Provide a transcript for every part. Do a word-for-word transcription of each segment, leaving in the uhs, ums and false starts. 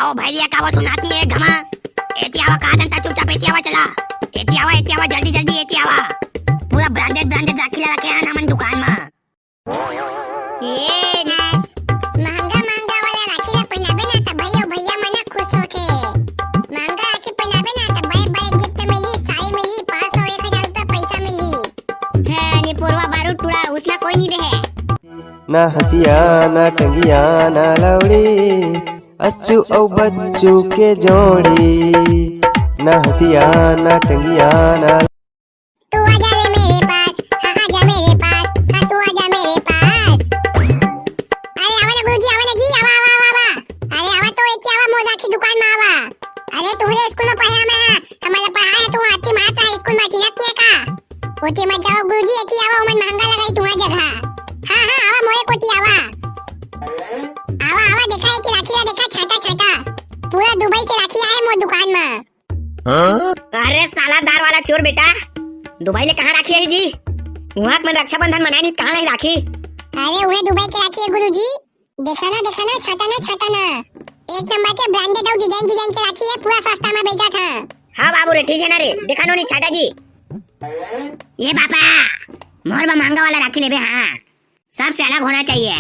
ओ भैया, का वो सुनात नहीं है घमा? एती आवा, का जनता चुपचाप एती आवा, चला। एती आवा, एती आवा, जल्दी, जल्दी एती आवा। पूरा branded, branded राखी ला रखे हैं हमन दुकान में। ये नस, महंगा, महंगा वाला राखी ला पहिनाबे ना, त भाई अउ भैया मन खुश होथे। महंगा राखी पहिनाबे ना, त बड़े, बड़े gift मिली, साड़ी मिली, पाँच सौ, एक हजार रुपया पैसा मिली। है, निपुरवा बारूद टूड़ा, उसना कोई नहीं दे है। ना हंसिया, ना टंगिया, ना लौड़ी, अच्छू अउ बच्चू के जोड़ी। ना हंसिया, ना टंगिया, ना तू आजा रे मेरे पास, हाँ, आजा मेरे पास, हाँ, तू आजा मेरे पास। अरे आवा ना गुरुजी, आवा ना जी, आवा, आवा, आवा, आवा। अरे आवा तो एती आवा, मोर राखी दुकान में आवा। अरे तुहरे स्कूल में पढ़े मैं, हाँ, हमला पढ़ाए तू, आती मारता है स्कूल में, चिन्हत नहीं है का? ओती मत जावा गुरुजी, एती आवा, ओमन महंगा लगाई तुम्हार जगह। हाँ, हाँ, आवा मोरे कोती आवा। आवा, आवा, देखा एती राखी ला, देखा छाटा, छाटा। पूरा दुबई से राखी आए मोर दुकान में। हाँ? अरे साला दार वाला चोर बेटा, दुबई ले कहाँ राखी आई जी? उहाँ के मन रक्षाबंधन मनाए नहीं, कहाँ लाई राखी? अरे उहे दुबई के राखी है गुरुजी, देखा ना, देखा ना, छाटा ना, छाटा ना। एक नंबर के branded अउ design, design के राखी है, पूरा सस्ता में बेचा था। हाँ बाबू रे, ठीक है ना रे, देखा नो नहीं छाटा जी। ये बापा, मोर बा महंगा वाला राखी लेबे, हाँ। सबसे अलग होना चाहिए।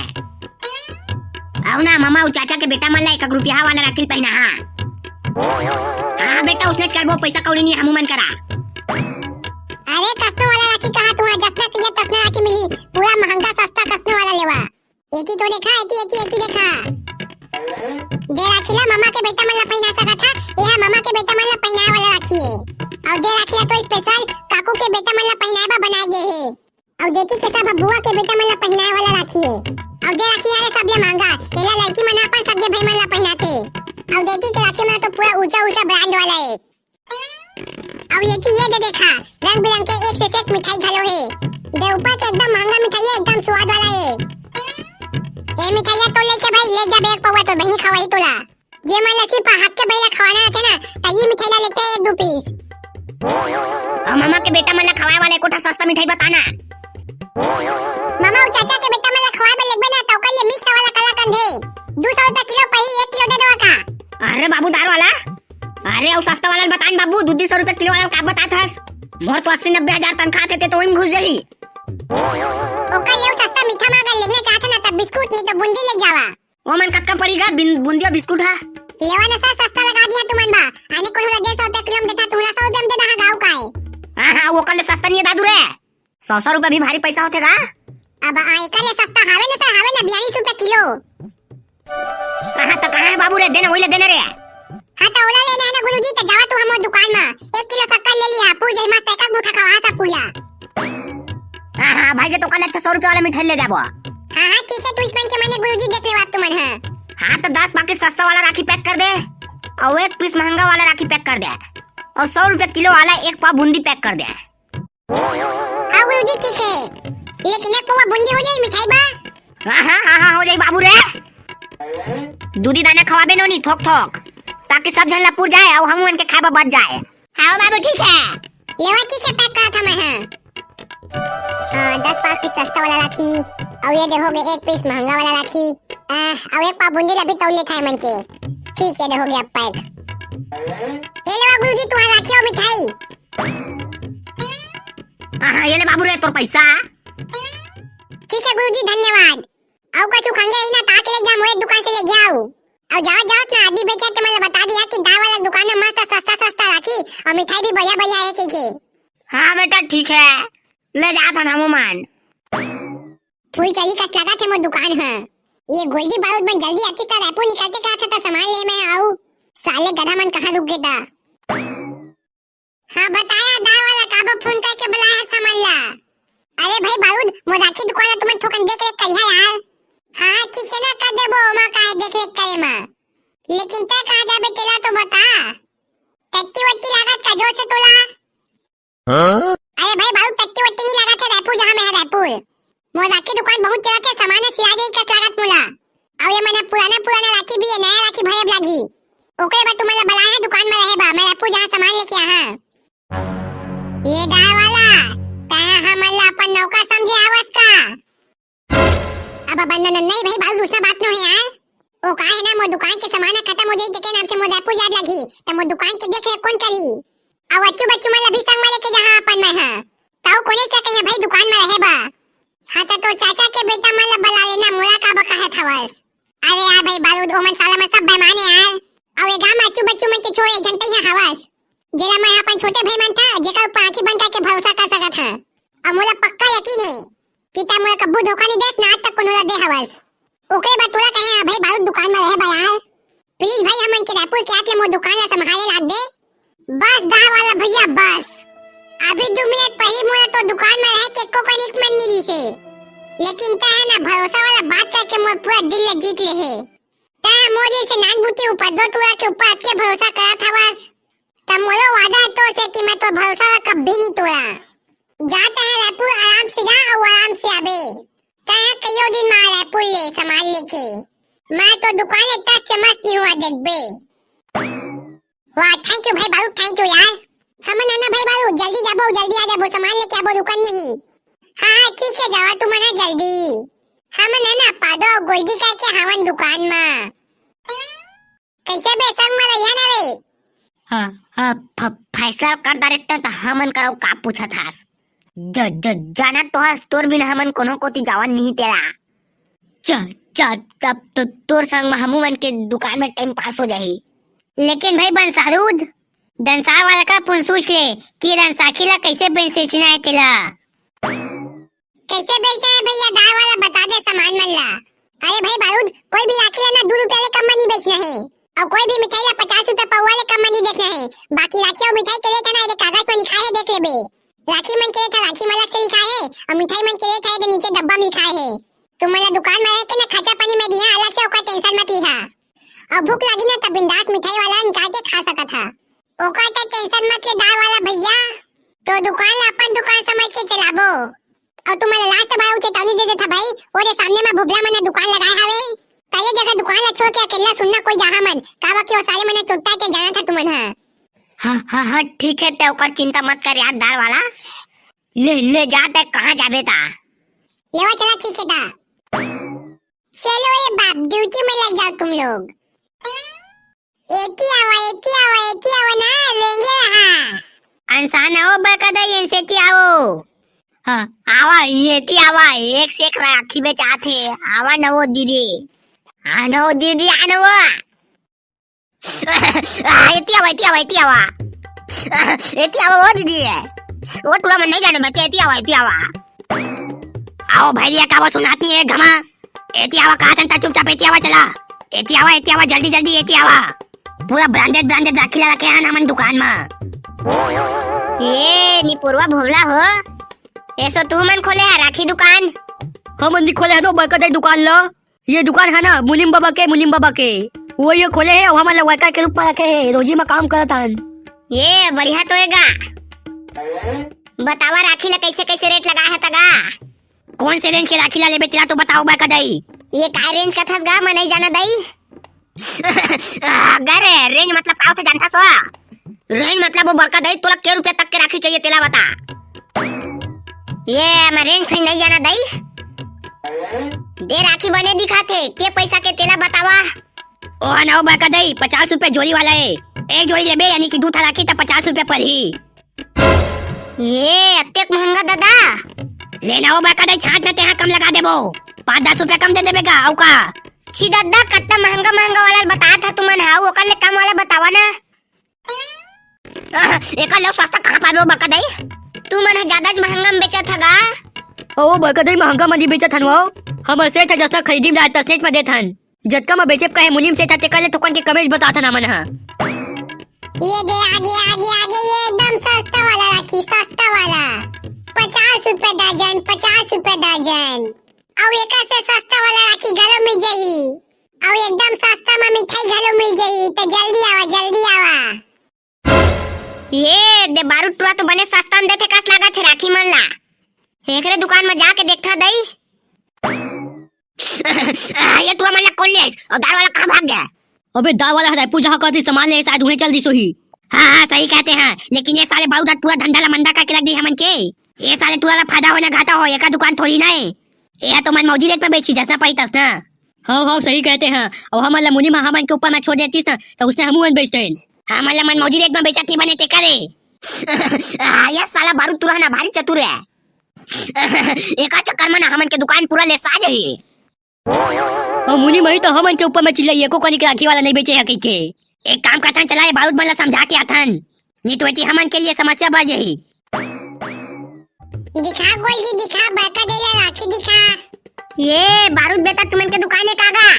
अउ ना, ममा अउ चाचा के बेटा मन ला एक एक रुपया वाला राखी पहिना, हाँ। हाँ, हाँ बेटा, उसने करबो, पैसा कौड़ी नहीं हमू मन करा। अरे, कस्नो वाला राखी कहा तू, जसना कहिए तसना राखी मिली, पूरा महंगा सस्ता कस्नो वाला लेवा। एती तो देखा, एती, एती, एती देखा। दे राखी ला ममा के बेटा मन ला पहिना सकत हा, ये हा ममा के बेटा मन ला पहिनाए वाला राखी है। अउ दे राखी ला तो special काकू के बेटा मन ला पहिनाए बर बनाए गे हे। अउ देती के सब बुआ के बेटा मन ला पहिनाए वाला राखी हे। अउ दे राखी हरे सबले महंगा, एला लड़की मन अपन सगे भाई मन ला पहिनाथे। अउ देती के राखी मन तो पूरा ऊंचा ऊंचा brand वाला हे। अउ ये चीज ये दे देखा, रंग बिरंग के एक से एक मिठाई घलो हे। दे ऊपर के एकदम महंगा मिठाई हे, एकदम स्वाद वाला हे। ए मिठाइया तो लेके भाई ले जा, एक पौवा तो बहिनी खवाई तोला। जे मन ल सिर्फ हाथ के बइला खवाना रथे ना, त ये मिठाई ला लेते एक दू piece। अउ ममा के बेटा मन ला खवाए वाला एको ठा सस्ता मिठाई बता ना। ममा अउ चाचा के बेटा मन ला खवाए बर लेगबे ना, त ओकर लिए mix वाला कलाकंद हे, दू सौ रुपया किलो पही, एक किलो दे देवा का? अरे बाबू दार वाला, अरे अउ सस्ता वाला ल बता न बाबू, दू दू सौ रुपया किलो वाला ल का बतात हस? मोर तो अस्सी नब्बे हजार तनखा थे, ते तो ओही म घुस जाही। ओकर ले अउ सस्ता मीठा म अगर लेगना चाहत ना, त बिस्कुट नहीं तो बूंदी ले जावा। ओमन कतका पड़ी गा बिन-, बूंदी अउ बिस्कुट हा? लेवा न सर, सस्ता लगा दिया तुमन बा। आने कोन होला डेढ़ सौ रुपया किलो में देता, तुमला सौ रुपया में दे दहा गाँव का है। हाँ, हाँ, ओकर ले सस्ता नहीं है दादू रे। सौ, सौ रुपया भी भारी पैसा होथे गा। अब आ, एकर ले सस्ता हावे न सर, हावे न बयालीस रुपया किलो। हाँ, तो कहाँ है बाबू रे? देना, वही ले देना रे। हाँ, तो ओला लेना है ना गुरुजी, तो जावा तू हमर दुकान में, एक किलो शक्कर ले लिया, पूर जाई मस्त, एक आध मुठा खवा सब पूरा। हाँ, हाँ, भाई के तो कल अच्छा सौ रुपया वाला मिठाई ले जाबो। हाँ, हाँ, ठीक है, तू इस मन के माने गुरुजी देख ले आप तुमन, हाँ। हाँ, तो दस packet सस्ता वाला राखी pack कर दे, अउ एक piece महंगा वाला राखी pack कर दे, अउ सौ रुपया किलो वाला एक पाव बूंदी pack कर दे। हाँ गुरुजी, ठीक है, लेकिन एक पौवा बूंदी हो जाई मिठाई बा। हाँ, हाँ, हाँ, हाँ, हो जाई बाबू रे। दूधी दाना खवाबे नोनी, थोक थोक, ताकि सब झन ला पुर जाए अउ हम मन के खाए बर बच जाए। हाँ बाबू, ठीक है। लेवा, ठीक है, pack करत हूँ मैं, हाँ। हाँ, दस पाव के सस्ता वाला राखी, अउ ये देखोगे एक piece महंगा वाला राखी, आ, अउ एक पाव बूंदी ला भी तौल लेत है मन के। ठीक है, देखोगे अब pack। ये लेवा गुरुजी, तुम्हारा राखी अउ मिठाई। हाँ, हाँ, ये ले बाबू रे तोर पैसा। ठीक है गुरुजी, धन्यवाद। अउ कछु खंगे रही ना, ताके ले जा, मोए दुकान से ले गया हूँ। अउ जावत जावत ना आदमी बेचे ते मन ला बता दिया कि दाल वाला दुकान में मस्त सस्ता सस्ता राखी अउ मिठाई भी बढ़िया बढ़िया है कहिके। हाँ बेटा, ठीक है, ले जात हन हमू मन। फूल चली कस लगत है मोर दुकान ह। ये गोल्डी बारूद मन जल्दी आतिस त रायपुर निकलते कहा था, त सामान ले मैं आऊ। साले गधा मन कहाँ रुक गे ता? हाँ बताया दाल वाला, काबर फोन करके बुलाया है सामान ला? अरे भाई बारूद, मोर राखी दुकान ला तुमन थोकन देख रेख करिहा यार। हाँ हाँ ठीक है ना, कर देबो, ओमा का है देख रेख करे मा। लेकिन तै कहाँ जाबे तेला तो बता। टट्टी वट्टी लागत का जोर से तोला? हाँ? अरे भाई बारूद, टट्टी वट्टी नहीं लागत है रायपुर, जहाँ मैं है रायपुर। मोर राखी दुकान बहुत चलत है, सामान है सिरा जाही कस लागत मोला। अउ ये मन ह पुराना पुराना राखी भी है, नया राखी भरे बर लागही। ओकरे बर तुमन ला बलाए हैं दुकान में रहे बा, मैं रायपुर जहाँ सामान लेके आहा। ये दाल वाला, तैं हमन ला अपन नौकर समझे आवस का? अब, अब न, न, नहीं भाई बारूद, दूसरा बात नो है यार। ओ का है ना, मोर दुकान के सामान ह खत्म हो जाई, तेके त मोर दुकान के देख रेख कोन करही? अउ अच्चू बच्चू मन ला भी संग म लेके जाहूं अपन मैं ह। तउ कोने से कहिया भाई दुकान म रहे बा। हाँ त तोर चाचा के बेटा मन ला बला लेना, मोला का बकाहत हवस। अरे यार भाई बारूद, ओमन साला मन सब बेईमान हे यार। अउ ए गांव म अच्चू बच्चू मन के छोड़ एक झन तइहा हवस, जेला मैं अपन छोटे भाई मन था, जेकर ऊपर आंखी बंद करके भरोसा कर सकत हंव। अउ मोला पक्का यकीन हे कि तैं मोला कभू धोखा नइ देस, ना आज तक कोनो ला दे हवस। ओकरे बर तोला कहे हंव भाई बारूद दुकान म रहे बर यार। Please भाई, हमन के रायपुर के आके मोर दुकान ला संभाले ला दे। बस दार वाला भैया, बस। अभी दू मिनट पहिली मोला तो दुकान म रहे के एको कनिक मन नइ रिहिसे, लेकिन तैं ह ना भरोसा वाला बात करके मोर पूरा दिल ला जीत ले हे। तैं ह मोर जइसे नानबुद्धि उपद्रव टूरा के ऊपर अतके भरोसा करत हवस, त मोरो वादा हे तोर से कि मैं तोर भरोसा ला कभी नइ तोड़ा। जा तैं ह रायपुर आराम से जा अउ आराम से आबे। तैं ह कइयो दिन म आ रायपुर ले सामान लेके। मैं तोर दुकान ला टस से मस नइ होवत देखबे। वाह, thank you भाई बारूद, thank you यार। हमन ह ना भाई बारूद, जल्दी जाबो, जल्दी आ जाबो, सामान लेके आबो, रुकन नहीं। हाँ, हाँ, ठीक हे, जावा तुमन ह जल्दी। हमन ह ना पादो अउ गोल्डी करके हवन दुकान म। कइसे बे, संग म रहिया ना रे? हाँ, हाँ, फ-, फैसला कर डारेंव त हमन करा का पूछत हस? ज-, ज-, जाना तो हस, तोर बिना हमन कोनो कोती जावन नहीं तेला। च-, च-, तब तो तोर संग म हमू मन के दुकान म time pass हो जाही। लेकिन भाई बंसारूद, दंसार वाला का पुन सोच ले कि रंसाखी ला कइसे बेचना हे तेला। कइसे बेचना हे भैया, दार वाला बता दे सामान मन ला। अरे भाई बारूद, कोई भी राखी ला ना दू रुपया ले कम म नइ बेचना हे, अउ कोई भी मिठाई ला पचास रुपया पउवा ले कम म नइ देखना हे। बाकी राखी अउ मिठाई के rate ह ना, एदे कागज म लिखाय हे, देख लेबे। राखी मन के rate ह राखी म अलग से लिखाय हे, अउ मिठाई मन के rate ह एदे नीचे डब्बा म लिखाय हे। तुमन ला दुकान म रह के ना खर्चा पानी मैं दिहा अलग से, ओकर tension मत लिहा। अउ भूख लागी ना त बिंदास मिठाई वाला निकाल के खा सकत हा। ओकर त tension मत ले दार वाला भैया, तोर दुकान ला अपन दुकान समझ के चलाबो। अउ तुमन ला last बार अउ चेतावनी दे देत हा भाई, ओ दे सामने म भुबला मन ह दुकान लगाय हावे, त ए जगह दुकान ला छोड़ के अकेल्ला सुन ना कोई जाहा मन, काबर कि ओ साले मन ह चोट्टा के जानत हा तुमन हा। हाँ, हाँ, हाँ, ठीक हे, तैं ओकर चिंता मत कर यार दार वाला। ले, ले जा, तैं कहाँ जाबे ता? लेवा चला, ठीक हे ता। चलो रे बाप, duty में लग जाओ तुम लोग। एती आवा, एती आवा, एती आवा ना, लेंगे रहा। अंसान आओ बरका दाई, एन सेती आओ। हाँ, आवा, एती आवा, एक से एक राखी बेचात हे, आवा न वो दीदी। आ न वो दीदी, आ न वो। आ, एती आवा, एती आवा, एती आवा। एती आवा, वो दीदी हे। वो टूरा मन नहीं जाने बच्चे, एती आवा, एती आवा। आओ भैया, का वो सुनाती है घमा? एती आवा, कहा जनता चुपचाप एती आवा, चला। एती आवा, एती आवा, जल्दी, जल्दी एती आवा। पूरा branded, branded राखी ला रखे हैं हमन दुकान मा। ए, निपुरवा भोवला हो। एसो तू मन खोले है राखी दुकान? हमन नी खोले है तो बरका दाई दुकान ला। ये दुकान है ना मुनीम बाबा के, मुनीम बाबा के, वो ये खोले है, वो हमन ला worker के रूप में रखे है, रोजी में काम करत हन। ये बढ़िया तो है गा। बतावा राखी ला कैसे कैसे rate लगा है तगा? कौन से range के राखी ला लेबे तेला तो बताओ बरका दाई। ये काय range कथस गा, मैं नहीं जाना दाई। अगर range मतलब का होथे जानथस? Range मतलब वो बरका दाई, तोला के रुपया तक के राखी चाहिए तेला बता। ये मैं range फिर नहीं जाना दाई। दे राखी बने दिखाथे, के पैसा के तेला बतावा। ओ ना ओ बरका दाई, पचास रुपया जोड़ी वाला है। एक जोड़ी लेबे यानी कि दू ठा राखी त पचास रुपया पड़ही। ये अतेक महंगा दादा। लेना हो बरका दाई, छांट न तेहा कम लगा देबो, पाँच दस रुपया कम दे देबे गा, अउ का? छी दादा, कत्ता महंगा महंगा वाला बतात हा तुमन हा, ओकर ले कम वाला बतावा ना। एकर ले सस्ता कहाँ पाबे ओ बरका दाई? तुमन हा ज्यादा ज महंगा में बेचत हा गा। ओ बरका दाई, महंगा में नहीं बेचत हन वो, हम सेठ हा जसना खरीदी में लात सेठ में देत हन। जतका म बेचेब कहे मुनीम सेठ ह, तेकर ले थोकन के कमेच बतात हन हमन ह। ये दे, आगे, आगे, आगे, ये एकदम सस्ता वाला राखी, सस्ता वाला। पचास रुपए दर्जन, पचास रुपए दर्जन। अउ एकर से सस्ता वाला राखी घलो मिल जाही। अउ एकदम सस्ता म मिठाई घलो मिल जाही। त जल्दी आवा, जल्दी आवा। ये दे बारूद टूरा तो बने सस्ता म देथे कस लागत हे राखी मन ला। एकरे दुकान म जाके देखथा दई। ये टूरा मन ला कोन ले आइस? अउ दार वाला कहाँ भाग गया? अबे दार वाला ह रायपुर जहाँ कहती सामान ले शायद उहें चल दिस होही। हाँ, हाँ, सही कहते हैं, लेकिन ये साले बारूद ह टूरा धंधा ला मंदा करके रख दी हमन के। ये साले टूरा ला फायदा होय ना घाटा होय, एकर दुकान थोड़ी ना हे। ये तो मन मौजी rate में बेची, जसना पाई तसना। हाँ, हाँ, सही कहते हैं। अउ हमन ला मुनीम ह हमन के ऊपर में छोड़ देतिस ना, त उसने हमू मन बेचतेन। हमन ला मन मौजी रेट म बेचत नहीं बने ते करे। ये साला बारूद टूरा ना भारी चतुर है। एका चक्कर में ना हमन के दुकान पूरा लेसा जाही। अउ मुनीम ह तो हमन के ऊपर में चिल्लाई, एको कनिक राखी वाला नहीं बेचे है कहिके। एक काम करथन, चला ये बारूद मन ला समझा के आथन, नहीं तो एती हमन के लिए समस्या बढ़ जाही। दिखा गोल्डी, दिखा, बड़का दाई ला राखी दिखा। ये बारूद बेटा, तुमन के दुकान हे का गा?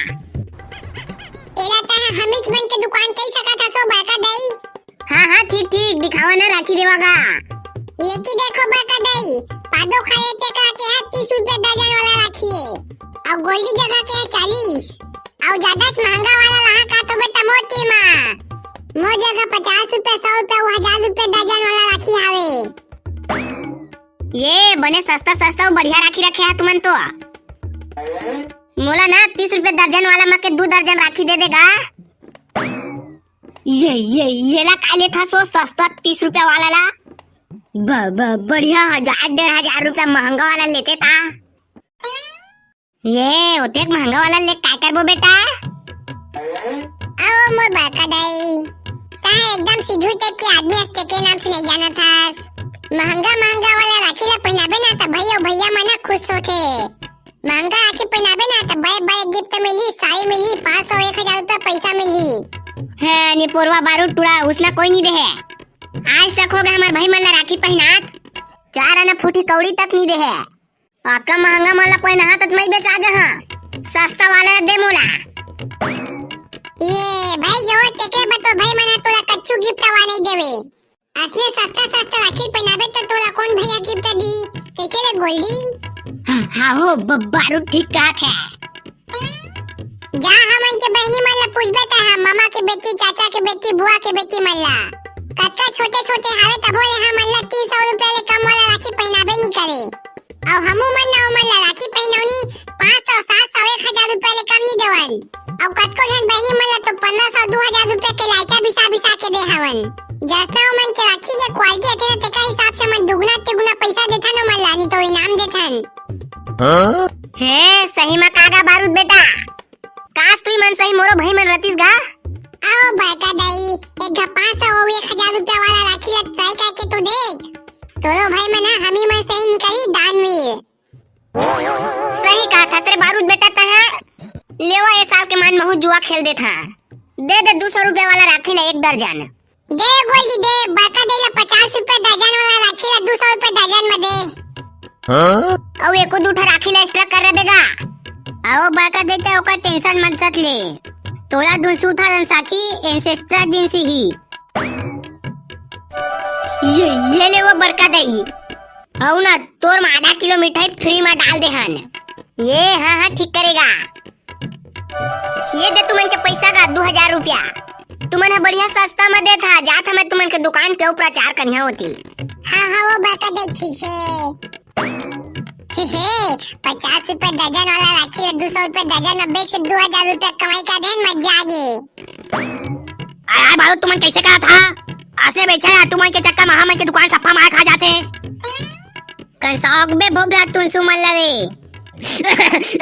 एला तैं ह हमीच मन के दुकान कहि सकत हस ओ बड़का दाई। हाँ, हाँ, ठीक, ठीक, दिखावा ना, राखी देवा गा। ये की देखो बड़का दाई, पादो खाए तेकरा के है तीस रुपया दर्जन वाला राखी है, अउ गोल्डी जगह के है चालीस, अउ ज्यादा से महंगा वाला रहा का तो बेटा मोती मा, मोर जगह पचास रुपया, सौ रुपया, अउ हजार रुपया दर्जन वाला राखी हावे। ये बने सस्ता सस्ता अउ बढ़िया राखी रखे हा तुमन तो। मोला ना तीस रुपया दर्जन वाला म के दू दर्जन राखी दे देगा। ये, ये, ये ला का लेथस ओ सस्ता तीस रुपया वाला ला? ब-, ब-, बढ़िया हजार, डेढ़ हजार रुपया महंगा वाला लेते ता। ये ओतेक महंगा वाला ले काय करबो बेटा? अउ मोर बड़का दाई, तैं एकदम सिद्धू टाइप के आदमी हस, तेके नाम से नहीं जानत हस। महंगा महंगा वाला राखी ला पहिनाबे ना त भाई अउ भैया मन ह खुश होथे। महंगा राखी पहिनाबे ना त बड़े बड़े गिफ्ट मिली, साड़ी मिली, पाँच सौ एक हजार रुपया पैसा मिली। हाँ, निपोरवा बारूद टूरा, उसना कोई नहीं देहे। आज तक हो गए हमर भाई मन ला राखी पहिनात, चार आना फूटी कौड़ी तक नहीं देहे। अतका महंगा मन ला पहिनाहा त मैं बेचा जहा, सस्ता वाला दे मोला। ये भाई, जो तेकरे बर तो भाई मन ह तोला कच्चू गिफ्ट वा नहीं देवे। असने सस्ता सस्ता राखी पहिनाबे त तोला कौन भैया गिफ्ट दी? कैसे रे गोल्डी? हाँ, हाँ हो, ब-, बारूद ठीक कहत है। जा हमन के बहिनी मन ला पूछबे त हम मामा के बेटी, चाचा के बेटी, बुआ के बेटी मन ला। कतका छोटे छोटे हावे तभो ले हमन ला तीन सौ रुपया ले कम वाला राखी पहिनाबे नी करे। अउ हमू मन ला ओमन ला राखी पहिनौनी पाँच सौ, सात सौ, एक हजार रुपया ले कम नी देवन। अउ कतको झन बहिनी मन ला तो पन्द्रह सौ, दू हजार रुपया के लाइचा बिसा बिसा के दे हवन। जसना ओमन के राखी के क्वालिटी होथे ना, तेकर हिसाब से मन दुगुना तिगुना पैसा देथन ओमन ला, नी तो इनाम देथन। हाँ? हे, सही मा का गा बारूद बेटा? काश तुई मन सही मोरो भाई मन रतिस गा। अउ बड़का दाई, एक घा पाँच सौ अउ एक हजार रुपया वाला राखी ला try करके तो देख। तोरो भाई मन ह हमी मन सही निकली दानवीर। सही कहत हस रे बारूद बेटा तैं। लेवा ए साल के मन महू जुआ खेल देथा। दे दे दू सौ रुपया वाला राखी ला एक दर्जन। दे गोल्डी दे, बड़का दाई ला पचास रुपया दर्जन वाला राखी ला दू सौ रुपया दर्जन म दे। हाँ? अउ एको दू ठा राखी ला extra कर रबे गा। अउ बड़का दाई तैं ओकर tension मत सत ले। तोला दुनसू ठा रंसाखी ancestor दिन से ही। ये, ये ले वो बड़का दाई। अउ ना, तोर म आधा किलो मिठाई free म डाल दे हन। ये, हाँ, हाँ, ठीक करेगा। ये दे तुमन के पैसा का दू हजार रुपया। तुमन ह बढ़िया सस्ता म देत हा, जात ह मैं तुमन के दुकान के ऊपर प्रचार करिहा होती। हाँ, हाँ, वो बड़का दाई ठीक है। हे, हे, पचास रुपया दर्जन वाला राखी ला दू सौ रुपया दर्जन म बेच के दू हजार रुपया कमाई कर देन, मजा आ गे। आय, आय, बालू, तुमन कैसे कहा था? असले बेचा यार, तुमन के चक्कर में हमन के दुकान सफा मार खा जाते। कंसाओ बे भोबरा टुनसू मन ला रे।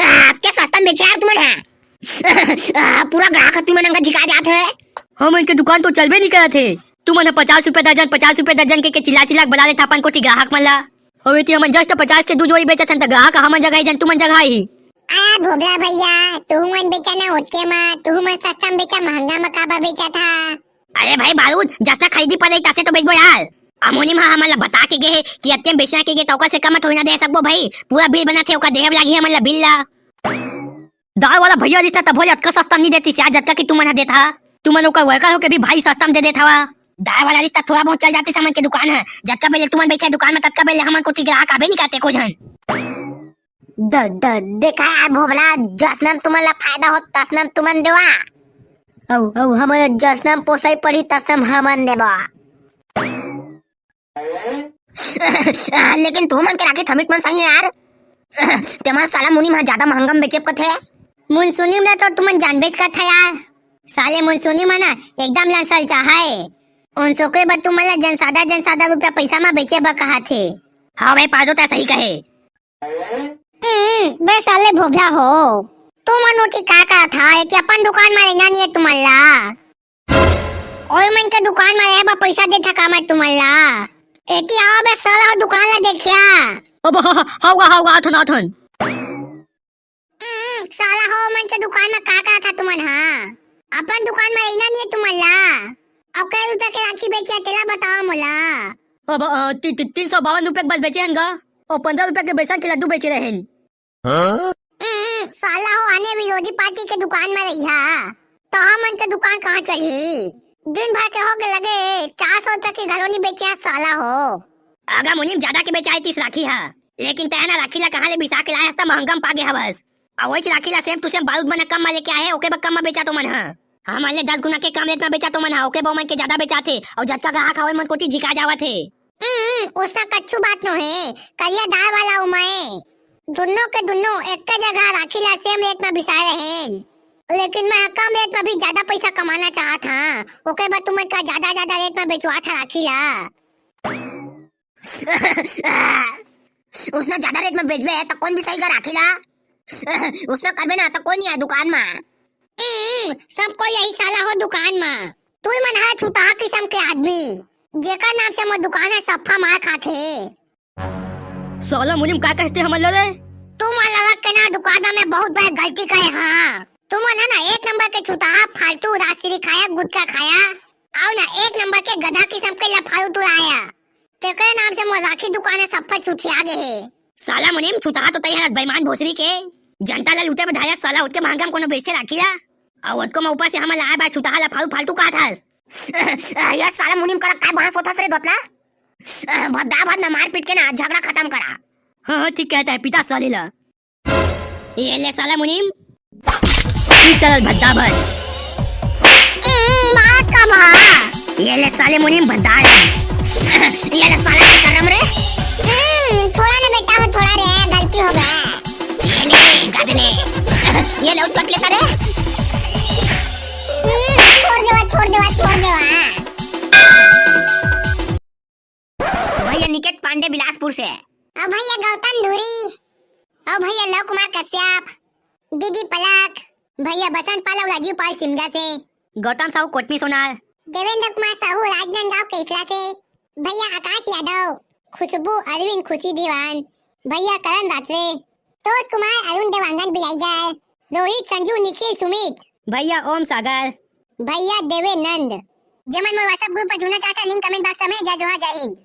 आपके सस्ता में बेचे यार तुमन हा। पूरा ग्राहक तुमन अंगा झिका जात है। हमन के दुकान तो चलबे नहीं करत है। तुमन ह पचास रुपया दर्जन, पचास रुपया दर्जन के, के चिल्ला चिल्ला के बला लेथा अपन कोठी ग्राहक मन ला। अउ एती हमन just पचास के दू जोड़ी बेचत हन, त ग्राहक हमन जगह ही जन तुमन जगह ही। आ भोबरा भैया, तुहू मन बेचा ना ओतके म, तुहू मन सस्ता म बेचा, महंगा म काबर बेचत हा? अरे भाई बारूद, जस्ता खरीदी पर रही तसे तो बेचबो यार। अमोनी म हमन ला बता के गे हे कि अतके म बेचना के गे त ओकर से कम म थोड़ी ना दे सकबो भाई, पूरा बिल बनाथे ओकर देहे बर लागही हमन ला बिल ला। दाल वाला भैया रिश्ता तभो ले अतका सस्ता म नी देतिस यार, जतका कि तुमन ह देत हा। तुमन ओकर worker होके भी भाई सस्ता म दे देत हवा। दाल वाला रिश्ता थोड़ा बहुत चल जातिस हमन के दुकान ह। जतका बेले तुमन बइठे दुकान म, ततका बेले हमन कोठी ग्राहक आबे नी करते को झन। द-, द-, देखा यार भोबला, जसनम तुमन ला फायदा हो, तसनम तुमन देवा। अउ, अउ हमन जसनम पोसई पड़ी, तसनम हमन देबो। लेकिन तुमन के राखी थमित मन सही है यार। तेमन साला मुनीम ह ज्यादा महंगा म बेचेब कथे। मुनसुनी म तो तुमन जानबेच करथा यार। साले मुनसुनी मन ह एकदम लंसल चाहा हे। उन सोकरे बर तुमन ला जन सादा, जन सादा रुपया पैसा म बेचे बर कहाथे। हाँ भाई, पादो तैं सही कहे। हम्म, बे साले भोभला हो। तुमन ओती का करथा? एती अपन दुकान म रहिना नी हे तुमन ला। ओए मन के दुकान म रहे बर पैसा देथा का मैं तुमन ला? एती आओ बे साला हो दुकान ला देखिया। अब ह-, ह-, हौगा, हौगा, आथन, आथन। हम्म, साला हो मन के दुकान म का का था तुमन हा? अपन दुकान म रहिना नहीं है तुमन ला। अउ कै रुपया के राखी बेचे तेला बताओ मोला। अब, अ, ती-, ती-, तीन सौ बावन रुपया के बस बेचे हन गा। अउ पंद्रह रुपया के बेसन के लड्डू बेचे रहेन। हम्म, साला हो आने विरोधी पार्टी के दुकान म रहिहा, त हमन के दुकान कहाँ चलही? दिन भर के हो के लगे चार सौ रुपया के घलो नी बेचे हस साला हो। अगा मुनीम ज्यादा के बेचाए तीस राखी हा, लेकिन तैं ना राखी ला कहाँ ले बिसा के लाए हस त महंगा म पागे हवस। अउ वहीच राखी ला same to same बारूद बना कम म लेके आए, ओके बर कम म बेचा तो मन हा। हमन ले दस गुना के कम रेट म बेचा तो मन हा, ओके बर मन के ज्यादा बेचाथे, अउ जतका ग्राहक हवय मन कोती झिका जावत हे। हम्म, उसना कच्छु बात नो हे, करिया दाल वाला उमाए। दुन्नो के दुन्नो एक्के जगह राखी ला same रेट म बिसाए रहेन। लेकिन मैं कम रेट म भी ज्यादा पैसा कमाना चाहत हां, ओके बर तुमन का ज्यादा ज्यादा रेट म बेचवात हा राखी ला। उसना ज्यादा रेट म बेचबे त कोन बिसाही गा राखी ला? उसना करबे ना त कोई नहीं आए दुकान म। हम्म, सब कोई यही साला हो दुकान म। तुई मन हा छुतहा किसम के आदमी, जेकर नाम से मोर दुकान ह सफ्फा मार खाथे। साला मुनीम का कहते हमन ला रे? तुमन लगा के ना दुकान में बहुत बड़ा गलती करे हा। तुमन है ना एक नंबर के छुतहा, फालतू राजश्री खाया, गुटखा खाया, अउ ना एक नंबर के गधा किसम के लफारू टुराया। तेकरे नाम से मोर राखी दुकान ह सफ्फा छुछिया गे हे। साला मुनीम छुतहा तो तई हरस बेईमान भोसरी के। जनता ला लूटे बर धाया साला ओतके महंगा म कोनो बेचथे राखी ला। अउ ओतको म ऊपर से हमन ला आए बार छुतहा लफारू फालतू कहत हस। ये साला मुनीम करा काय बहस होत हस रे दोतला? भद्दा भद ना मारपीट के ना झगड़ा खतम करा। हाँ, हाँ, ठीक कहता है, पिता साले ला। ये ले साला मुनीम। ई चलल भद्दा भद। हम्म, मार का भा? ये ले साले मुनीम भद्दा है। ये ले साला के करम रे। हम्म, थोड़ा ना बेटा हो, थोड़ा रे, गलती हो गया। ये ले, गद ले। ये ले, चोट लेता रे। हम्म, छोड़ देवा, छोड़ देवा, छोड़ देवा। भैया निकेत पांडे बिलासपुर से। अउ भैया गौतम धुरी। अउ भैया लव कुमार कश्यप। दीदी पलक। भैया बसंत पाल अउ राजीव पाल सिमगा से। गौतम साहू कोटमी सोनार। देवेंद्र कुमार साहू राजनांदगांव केसला से। भैया आकाश यादव, खुशबू अरविंद खुशी दीवान। भैया करण रात्रे, तोज कुमार अरुण देवांगन बिलाईगर, रोहित संजू निखिल सुमित। भैया ओम सागर। भैया देवेनंद। जेमन मोर WhatsApp group पर जुड़ना चाहता, link comment box में। जय जोहार, जय हिंद।